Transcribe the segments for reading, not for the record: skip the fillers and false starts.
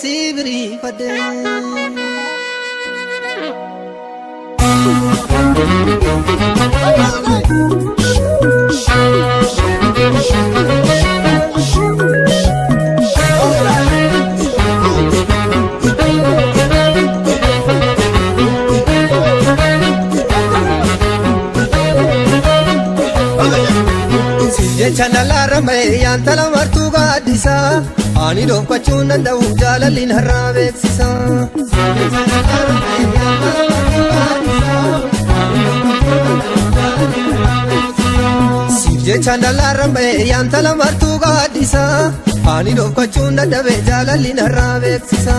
Si biriifadhe. Jecha nalaarra yaantala martuu gaaddisaa ani dhokfachuun danda'u jaalalli narraa beeksisa. Jecha nalaarra yaantala martuu gaaddisaa ani dhokfachuun danda'e jaalalli narraa beeksisa.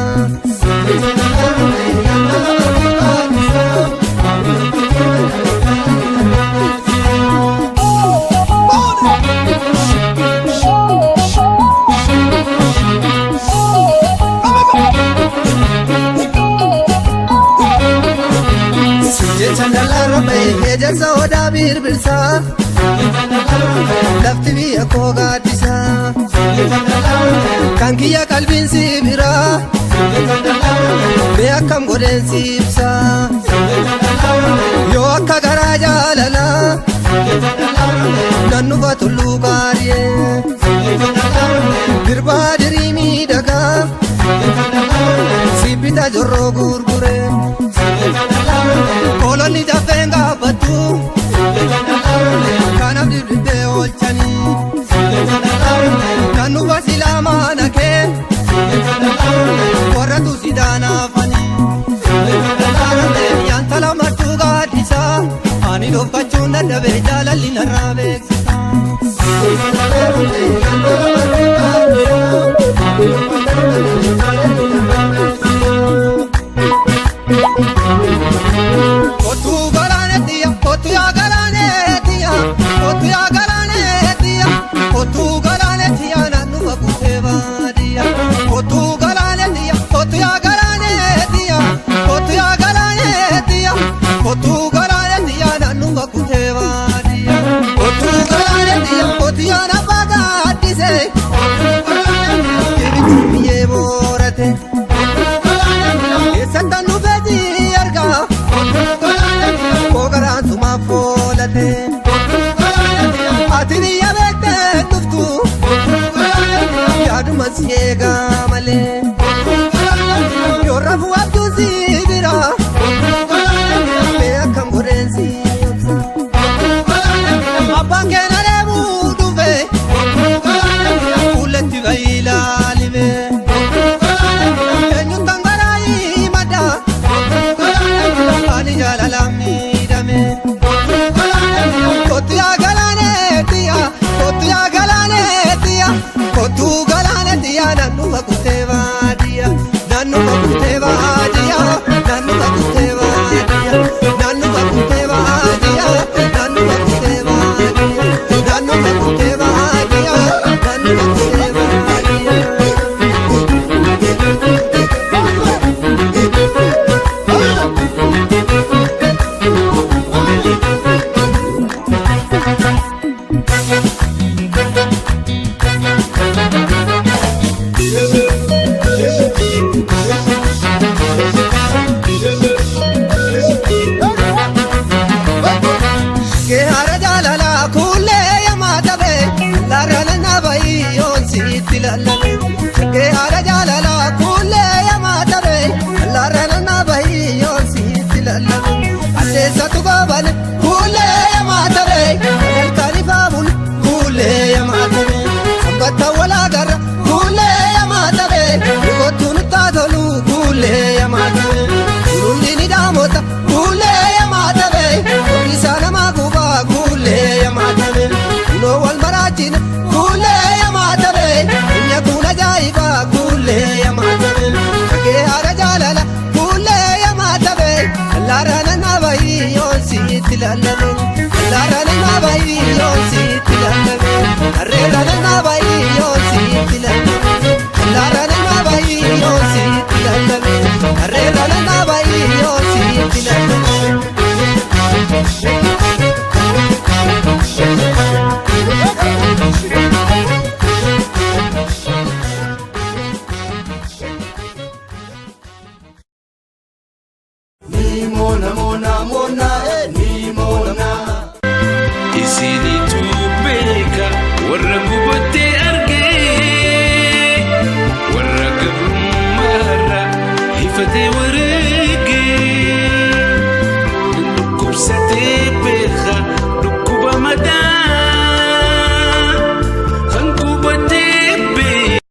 Jecha nalaarra ejersa odaa birbirsaa lafti biyya koo gaaddisaa kan kiyya qalbiin si biraa mee akkam godheen si ibsaa yoo akka garaa jaalalaa nan dhufa tulluu qaariyee dirbaa dirii miidhagaa si bita jorroo gurguree kolonni jaffeen gaafatu kanaaf dibdibdee oolchanii nan dhufa silaa maana kee warratu si daanaafanii yaantala martuu gaaddisaa ani dhokfachuun dadhabee jaalalli narraa beeksisa. Kottu galaaneetiya, kottu yaa galaaneetiya, kottu yaa galaaneetiya, kottu galaaneetiya naannu bakutee baadiyya. Kottu galaaneetiya, kottu yaa galaaneetiya, kottu yaa galaaneetiya, kottu galaaneetiya naannu bakutee baadiyya. Kottu galaaneetiya, kottu yaa nafa gaaddise, dibichi biyyee boorate. Eessattan dhufeetii argaa? Kogaraan sumaaf foolate. Ati biyya beektee dhuftu yaaduma si eegaa malee. Yoo rafuu abjuun si bira mee akkam godheen si obsa. Abbaan keenya deemuu dhufe fuulletti bahi ilaalime. Eenyuun tangaraa madda ani jaalalaan miidhame. Kottu yaa galaaneetiya, kottu yaa galaaneetiya, kottu galaaneetiya naannuma kutee baadiyya, naannuma kutee baadiyya, naannuma kutee baadiyya, naannuma kutee baadiyya, naannuma kutee baadiyya, naannuma kutee baadiyya, naannuma kutee baadiyya. Keehara jaalalaa kuulee yamaa tabe laarrana nabayi yoon sitti lallabe. Keehara jaalalaa kuulee yamaa tabe laarrana nabayi yoon sitti lallabe. Addeessatu goobane kuulee yamaa tabe sagalkaan ifaamul kuulee yamaa tabe. Sanbatta walaagarra kuulee yamaa tabe kottu nuttaa tolu kuulee yamaa tabe. Turulli ni daamota kuulee yamaa tabe. Isa nama gubaa kuulee yamaa tabe. Kunoo wal maraachina kuulee yamaa tabe. Inni kun ajaa'iba.